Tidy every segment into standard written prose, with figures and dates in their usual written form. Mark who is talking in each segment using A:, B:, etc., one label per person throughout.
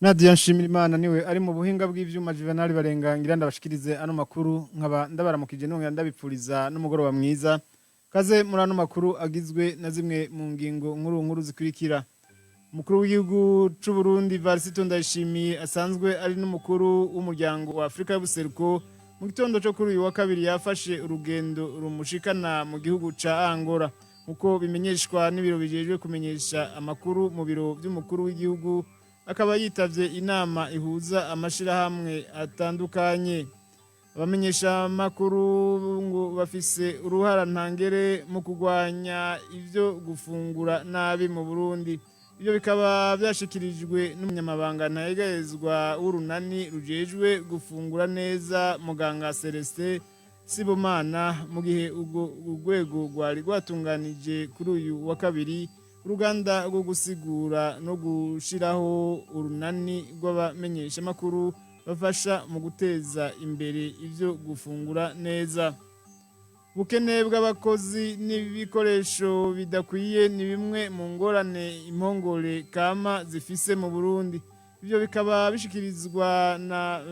A: Nadia Nshimirimana niwe ari mu buhinga bw'ivyuma. Juvenal Barengangira ndabashikirize ano makuru, nkaba ndabaramukije nongera ndabipfuriza n'umugoroba mwiza. Kaze muri ano makuru agizwe na zimwe mu ngingo nkuru nkuru zikurikira. Umukuru w'igihugu c'u Burundi Varisito Ndayishimiye, asanzwe ari n'umukuru w'umuryango wa Afrika y'ubuseruko, mu gitondo cyo kuri uyu wa kabiri yafashe urugendo rumushikana mu gihugu ca Angola, nkuko bimenyeshwa n'ibiro bijejwe kumenyesha amakuru mu biro vy'umukuru w'igihugu. Akaba yitavye inama ihuza amashirahamwe atandukanye. Abamenyesha amakuru ngo bafise uruhara ntangere mu kurwanya ivyo gufungura nabi mu Burundi. Ibyo bikaba byashikirijwe n'umunyamabanga ntayegayezwa w'urunani rujejwe gufungura neza, muganga Celestin Sibomana, mu gihe urwo urwego rwari rwatunganije kuri uyu wa kabiri uruganda rwo gusigura no gushiraho urunani rw'abamenyeshamakuru bafasha mu guteza imbere ivyo gufungura neza. Ubukene bw'abakozi n'ibikoresho bidakwiye ni bimwe mu ngorane impongore kama zifise mu Burundi. Ibyo bikaba bishikirizwa na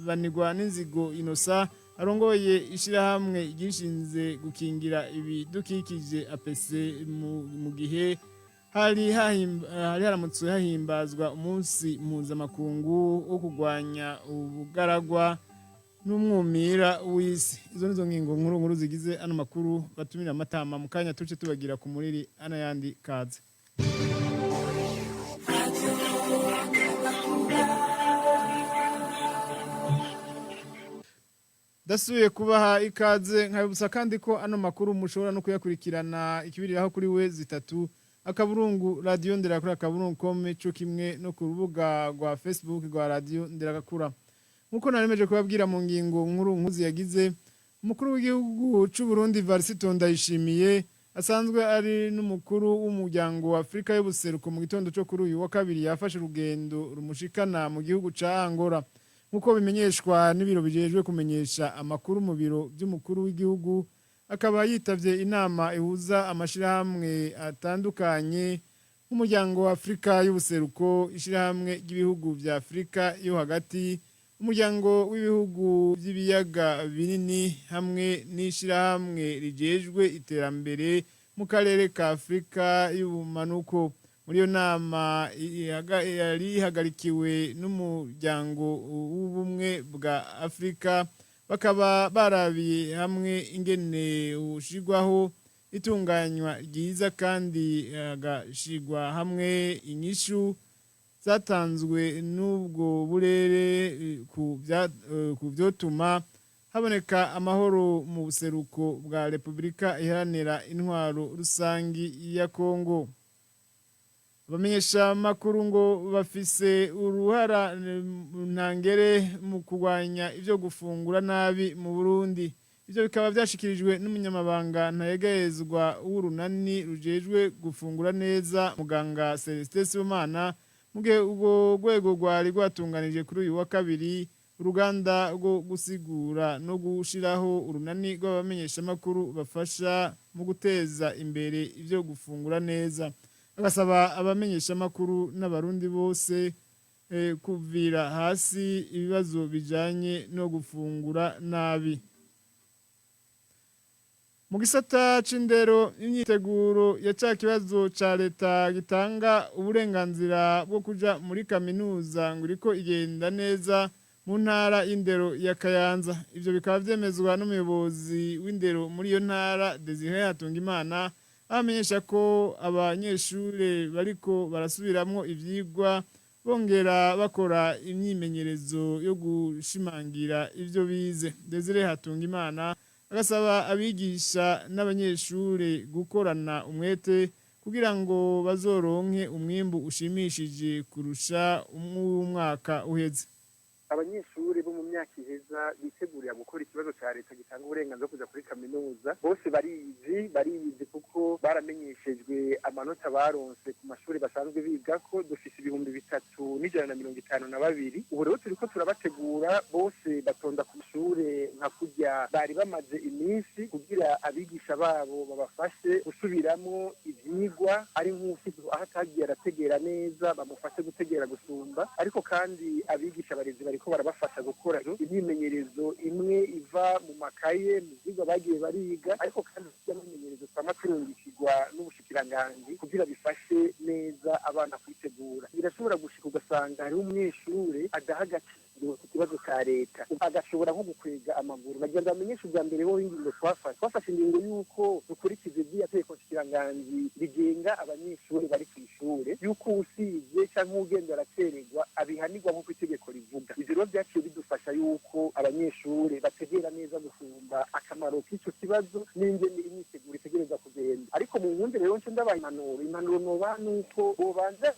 A: Banigwa n'Inzigo Inosa, arongoye ishirahamwe ryishinze gukingira ibidukikije APC, mu gihe hari haramutse hahimbazwa umunsi mpuzamakungu wo kurwanya ubugaragwa n'umwumira w'isi. Izo nizo ngingo nkuru nkuru zigize ano makuru. Batumira amatama mu kanya tuce tubagira ku muriri anayandi. Kaze. Dasubiye kubaha ikaze, nkabibutsa kandi ko ano makuru mushobora no kuyakurikirana ikibiriraho kuri www.radionderakura.com, co kimwe no ku rubuga rwa Facebook rwa Radio Nderagakura. Nkuko naremeje kubabwira mu ngingo nkuru nkuzi yagize, umukuru w'igihugu c'u Burundi Varisito Ndayishimiye, asanzwe ari n'umukuru w'umuryango wa Afrika y'ubuseruko, mu gitondo cyo kuri uyu wa kabiri yafashe urugendo rumushikana mu gihugu ca Angola, nkuko bimenyeshwa n'ibiro bijejwe kumenyesha amakuru mu biro by'umukuru w'igihugu. Akaba yitavye inama ihuza amashirahamwe atandukanye nk'umuryango wa Afrika y'ubuseruko, ishirahamwe ry'ibihugu vya Afrika yo hagati, umuryango w'ibihugu by'ibiyaga binini, hamwe n'ishirahamwe rijejwe iterambere mu karere ka Afrika y'ubumanuko. Muri iyo nama yari ihagarikiwe n'umuryango w'ubumwe bwa Afrika, bakaba barabiye hamwe ingene ushirwaho itunganywa ryiza kandi hagashirwa hamwe inyishu zatanzwe n'ubwo burere ku vyotuma haboneka amahoro mu buseruko bwa Repubulika Iharanira Intwaro Rusangi ya Kongo. Abamenyesha makuru ngo bafise uruhara ntangere mu kurwanya ivyo gufungura nabi mu Burundi. Ivyo bikaba vyashikirijwe n'umunyamabanga ntayegayezwa w'urunani rujejwe gufungura neza, muganga Celestin Sibomana, mu gihe urwo rwego rwari rwatunganije kuri uyu wa kabiri uruganda rwo gusigura no gushiraho urunani rw'abamenyeshamakuru bafasha mu guteza imbere ivyo gufungura neza. Agasaba abamenyeshamakuru n'abarundi bose kuvira hasi ibibazo bijanye no gufungura nabi. Mu gisata c'indero, imyiteguro ya ca kibazo ca leta gitanga uburenganzira bwo kuja muri kaminuza ngo iriko igenda neza mu ntara y'indero ya Kayanza. Ivyo bikaba vyemezwa n'umuyobozi w'indero muri iyo ntara, Desire Hatungimana, abamenyesha ko abanyeshure bariko barasubiramwo ivyigwa, bongera bakora imyimenyerezo yo gushimangira ivyo bize. Desire Hatungimana agasaba abigisha n'abanyeshure gukorana umwete kugira ngo bazoronke umwimbu ushimishije kurusha umwaka uheze.
B: Abanyeshuri bo mu myaka iheza bitegurira gukora ikibazo ca leta gitanga uburenganzira bwo kuja kuri kaminuza bose barizi, barizi kuko baramenyeshejwe amanota baronse ku mashuri basanzwe bigako. Dufise 3152. Ubu rero turiko turabategura, bose batonda ku mashure nka kurya. Burya bari bamaze iminsi kugira abigisha babo babafashe gusubiramwo ivyigwa, ari nk'ufite aho atagiye arategera neza bamufashe gutegera gusumba. Ariko kandi abigisha barezi bariko barabafasha gukora imyimenyerezo imwe iva mu makaye, mu vyigwa bagiye bariga, ariko kandi imyimenyerezo twama turungikirwa n'ubushikiranganji kugira bifashe neza abana kwitegura. Birashobora gushika ugasanga hariho umunyeshure adaha agaciro ku kibazo ca leta, agashobora nko gukwega amaguru. Bagira ngo bamenyeshe ubwa mbere ho ingingo twafashe ingingo y'uko dukurikiza ivy'iyo tegeko nshikiranganji rigenga abanyeshure bari kw'ishure, y'uko uwusivye canke uwugenda aracererwa abihanirwa nk'uko itegeko rivuga. Ivyo rero vyaciye bidufasha yuko abanyeshure bategera neza gusumba akamaro k'ico kibazo n'ingene imyiteguro itegerezwa kugenda. Ariko mu nkunde rero nce ndabaha impanuro nobaha nuko bobanza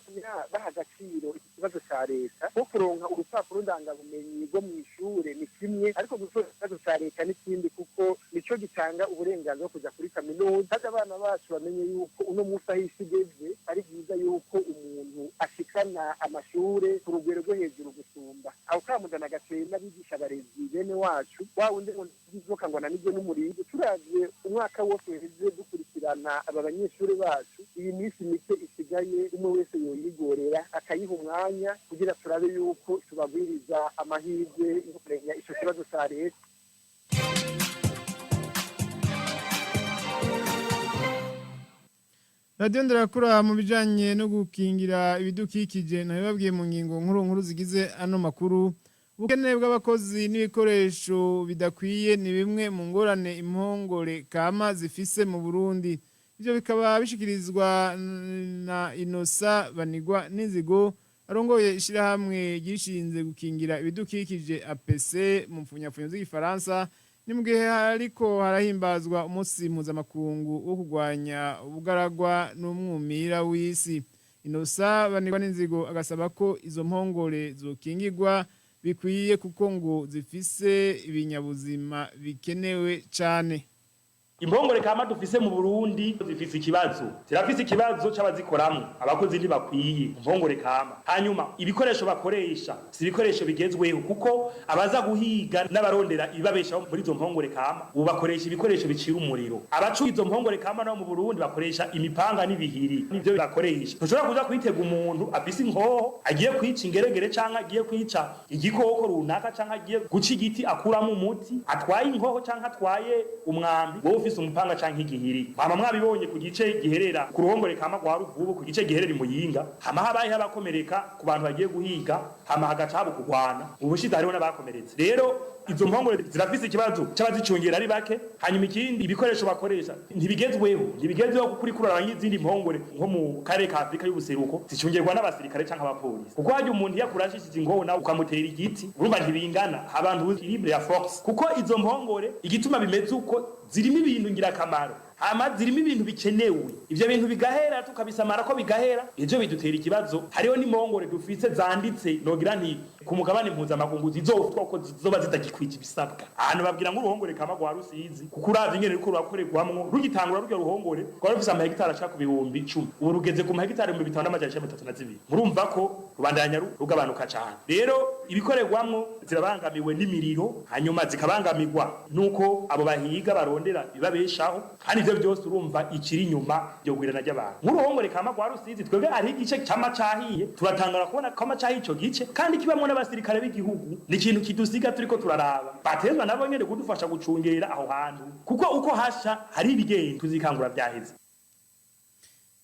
B: baha agaciro iki kibazo ca leta. Nko kuronka urupapuro ndangabumenyi rwo mw'ishure ni kimwe, ariko gutora ikibazo ca leta ni ikindi, kuko nico gitanga uburenganzira bwo kuja kuri kaminuza. Kandi abana bacu bamenye yuko uno munsi aho isi igeze ari byiza yuko umuntu ashikana amashure ku rugero rwo hejuru gusumba. Aho kamuzana agateye n'abigisha barezi bene wacu, wa wundi ngo ntizoka ngo ananirwe n'umurindi. Turavye umwaka wose uheze dukurikirana aba banyeshure bacu, iyi minsi mike isigaye umwe wese yoyigorera akayiha umwanya kugira turabe yuko tubagwiriza amahirwe yo kumenya ico kibazo ca leta.
A: Radiyo Nderakura, mu bijanye no gukingira ibidukikije, nabibabwiye mu ngingo nkuru nkuru zigize ano makuru. Ubukene bw'abakozi n'ibikoresho bidakwiye ni bimwe mu ngorane impongore kama zifise mu Burundi. Ivyo bikaba bishikirizwa na Inosa Banigwa n'Inzigo, arongoye ishirahamwe ryishinze gukingira ibidukikije APC mu mpfunyapfunyo z'igifaransa. Ni mu gihe hariko harahimbazwa umunsi mpuzamakungu wo kurwanya ubugaragwa n'umwumira w'isi. Inosa Banigwa n'Inzigo agasaba ko izo mpongore zokingirwa bikwiye, kuko ngo zifise ibinyabuzima bikenewe cane.
C: Impongore kama dufise mu Burundi zifise ikibazo, zirafise ikibazo c'abazikoramwo. Abakozi ntibakwiye impongore kama. Hanyuma ibikoresho bakoresha si ibikoresho bigezweho, kuko abaza guhiga n'abarondera ibibabeshaho muri izo mpongore kama ubu bakoresha ibikoresho bicira umuriro. Abacuga izo mpongore kama nabo mu Burundi bakoresha imipanga n'ibihiri, nivyo bakoresha. Ntushobora kuza kwitega umuntu afise inkoho agiye kwica ingeregere canke agiye kwica igikoko runaka canke agiye guca igiti akuramo umuti, atwaye inkoho canke atwaye umwambi, wowe ufise umupanga canke igihiri. Mama mwabibonye ku gice giherera ku ruhongore kama rwa Ruvubu, ku gice giherera imuyinga, hama habaye habakomereka ku bantu bagiye guhiga, hama hagaca haba kugwana. Ubushize hariho n'abakomeretse. Rero izo mpongore zirafise ikibazo c'abazicungera ari bake. Hanyuma ikindi, ibikoresho bakoresha ntibigezweho, ntibigezweho, kuko uriko uraraba nk'izindi mpongore nko mu karere ka Afurika y'ubuseruko zicungerwa n'abasirikare canke abapolisi, kuko harya umuntu iyo akurashishije ingoho nawe ukamutera igiti, urumva ntibingana, abantu libre ya force. Kuko izo mpongore igituma bimeze uko, zirimo ibintu ngirakamaro, hama zirimo ibintu bikenewe. Ivyo bintu bigahera tukabisamara ko bigahera, ivyo bidutera ikibazo. Hariho n'impongore dufise zanditse, nogira nti ku mugabane mpuzamakungu zizofutwa ko zizoba zitagikwije ibisabwa. Ahantu babwira nk'uruhongore kama rwa Rusizi, kuko uravye ingene ruriko rurakorerwamwo, rugitangura rurya ruhongore rwari rufise amahegitari ashika ku 10,000, ubu rugeze ku mahegitari 5932. Murumva ko rubandanya rugabanuka cane. Rero ibikorerwamwo zirabangamiwe n'imiriro, hanyuma zikabangamirwa nuko abo bahiga barondera ibibabeshaho. Kandi ivyo byose urumva ikiri inyuma ryo gwirana ry'abantu. Nk'uruhongore kama rwa Rusizi, twebwe hariho igice cama cahiye, turatangara kubona ko amacahiye ico gice kandi kibamwo n'abasirikare b'igihugu. Ni ikintu kidusiga turiko turaraba. Batezwa nabo nyene kudufasha gucungera aho hantu, kuko uko hasha hari ibigenda tuzikangura vyaheze.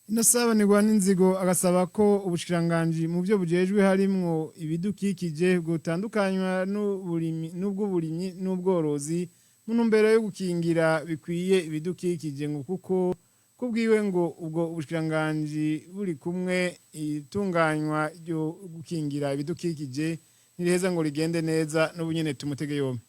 A: Inosa Banigwa n'Inzigo agasaba ko ubushikiranganji mu byo bujejwe harimwo ibidukikije bwotandukanywa n'uburimyi n'ubw'uburimyi n'ubworozi mu ntumbero yo gukingira bikwiye ibidukikije, ngo kuko kubwiwe ngo ubwo ubushikiranganji buri kumwe, itunganywa ryo gukingira ibidukikije ntiriheza ngo rigende neza. N'ubunyene tumutege yombi.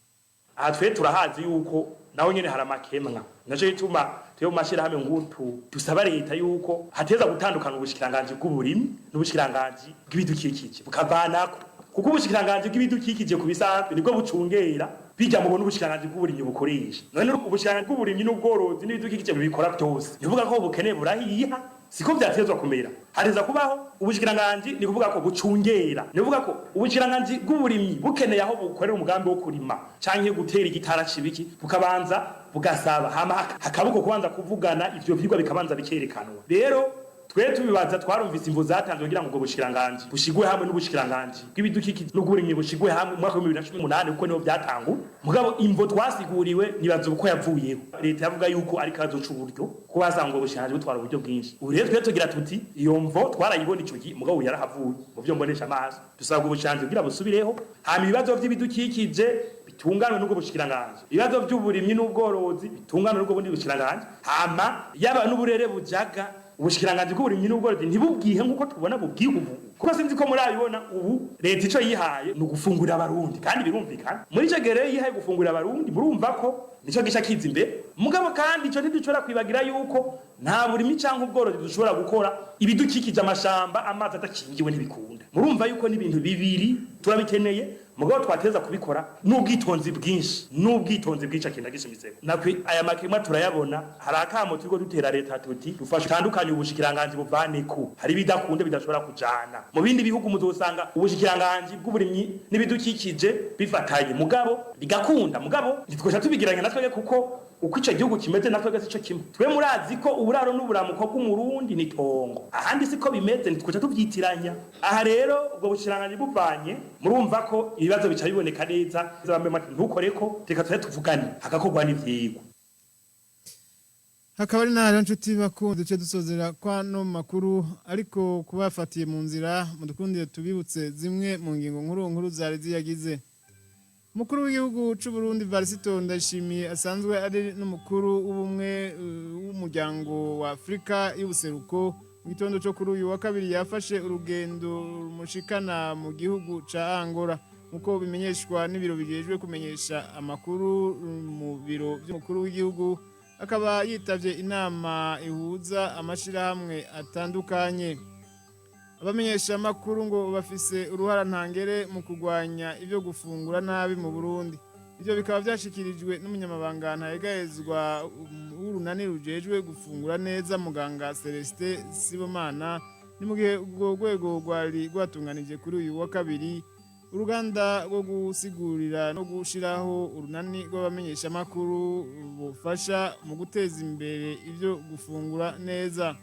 C: Aha twe turahazi yuko naho nyene hari amakemwa. Naco gituma twe mu mashirahamwe ngutu dusaba leta yuko hateza gutandukana ubushikiranganji bw'uburimyi n'ubushikiranganji bw'ibidukikije bukavanako, kuko ubushikiranganji bw'ibidukikije ku bisanzwe nibwo bucungera bijya mu bona ubushikiranganji bw'uburimyi bukoresha. None ubushikiranganji bw'uburimyi n'ubworozi n'ibidukikije bibikora byose, nivuga ko ubukene burahiha. Siko vyatezwa kumera. Hareza kubaho ubushikiranganji, ni kuvuga ko bucungera, ni kuvuga ko ubushikiranganji bw'uburimyi bukeneye aho bukorera umugambi wo kurima canke gutera igitara cibiki, bukabanza bugasaba, hama hakabuko kubanza kuvugana, ivyo vyigwa bikabanza bikerekanwa. Rero twe tubibaza, twarumvise imvo zatanzwe kugira ngo ubwo bushikiranganji bushigwe hamwe n'ubushikiranganji bw'ibidukikije n'ubw'uburimyi bushigwe hamwe mu mwaka wa 2018, kuko niho byatangwa. Mugabo imvo twasiguriwe, nibaza uko yavuyeho, leta yavuga yuko ari kazo c'uburyo, ko basanga ubwo bushikiranganji butwara uburyo bwinshi. Ubu rero twe tugira tuti iyo mvo twarayibona ico gihe, mugabo yarahavuye mu vyo mbonesha amaso. Dusaba ubwo bushikiranganji kugira busubireho, hama ibibazo vy'ibidukikije bitunganwe n'ubwo bushikiranganji, ibibazo vy'uburimyi n'ubworozi bitunganwe n'ubwo bundi bushikiranganji, hama yaba n'uburere bujaga, ubushikiranganji bw'uburimyi n'ubworozi ntibubwihe nk'uko tubona bubwihe ubu, kuko sinzi ko murabibona. Ubu leta ico yihaye ni ugufungurira abarundi, kandi birumvikana. Muri ico gihe rero yihaye gufungurira abarundi, murumva ko nico gica kiza imbere. Mugabo kandi ico ntidushobora kwibagira yuko nta burimyi canke ubworozi dushobora gukora ibidukikije, amashamba, amazi adakingiwe, ntibikunda. Murumva yuko n'ibintu bibiri turabikeneye, mugabo twateza kubikora n'ubwitonzi bwinshi, n'ubwitonzi bwinshi. Akinda gishimiseko nakwe aya makemwa turayabona. Hari akamo turiko dutera leta tuti dufashe utandukanye ubushikiranganji, buvaneko hari ibidakunda, bidashobora kujana. Mu bindi bihugu muzosanga ubushikiranganji bw'uburimyi n'ibidukikije bifatanye, mugabo bigakunda. Mugabo ntitwosha tubigiranye natwebwe, kuko uko ico gihugu kimeze natwebwe sico kimwe. Twe murazi ko uburaro n'uburamuko bw'umurundi ni tongo, ahandi siko bimeze, ntitwoca tuvyitiranya. Aha rero ubwo bushikiranganji buvanye, murumva ko ibibazo bica biboneka neza. Bamwe bati ntukoreko, reka tuze tuvugane, hagakorwa n'ivyigwa.
A: Hakaba ari naho, nshuti bakunze, duce dusozera kwano makuru, ariko kubafatiye mu nzira mudukundire tubibutse zimwe mu ngingo nkuru nkuru zari ziyagize. Umukuru w'igihugu c'u Burundi Varisito Ndayishimiye, asanzwe ari n'umukuru w'ubumwe w'umuryango wa Afrika y'ubuseruko, mu gitondo cyo kuri uyu wa kabiri yafashe urugendo rumushikana mu gihugu ca Angola, nkuko bimenyeshwa n'ibiro bijejwe kumenyesha amakuru mu biro by'umukuru w'igihugu. Akaba yitavye inama ihuza amashirahamwe atandukanye. Abamenyesha makuru ngo bafise uruhara ntangere mu kurwanya ibyo gufungura nabi mu Burundi. Ibyo bikaba byashikirijwe n'umunyamabanga ntayegayezwa w'urunani rujejwe gufungura neza, muganga Celestin Sibomana. Ni mu gihe urwo rwego rwari rwatunganije kuri uyu wa kabiri uruganda rwo gusigurira no gushiraho urunani rw'abamenyeshamakuru bufasha mu guteza imbere ibyo gufungura neza.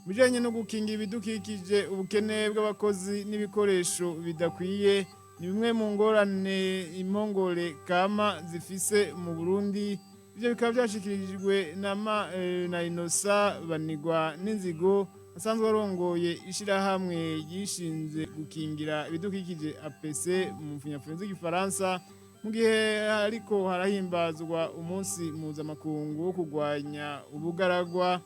A: Bijanye no gukinga ibidukikije, ubukene bw'abakozi n'ibikoresho bidakwiye ni bimwe mu ngorane impongore kama zifise mu Burundi. Ivyo bikaba byashikirijwe na Inosa Banigwa n'Inzigo, asanzwe arongoye ishirahamwe ryishinze gukingira ibidukikije, APC mu mfunyapfunyo z'igifaransa, mu gihe ariko harahimbazwa umunsi mpuzamakungu wo kurwanya ubugaragwa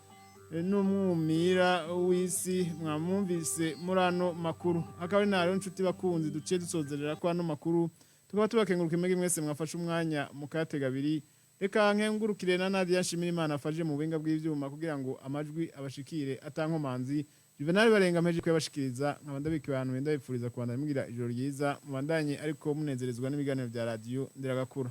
A: n'umwumira w'isi. Mwamwumvise muri ano makuru. Akaba ari nayo, nshuti bakunzi, duciye dusozerera ko ano makuru, tukaba tubakenguruka imwe mwese mwafashe umwanya mukatega abiri. Reka nkengurukire na Nadia Nshimirimana afashe mu buhinga bw'ivyuma kugira ngo amajwi abashikire atankomanzi. Juvenal Barenga mpeje kuyabashikiriza, nkaba ndabika abantu, ndabipfuriza kubandanya mugira ijoro ryiza, mubandanye ariko munezerezwa n'ibiganiro bya radio Nderagakura.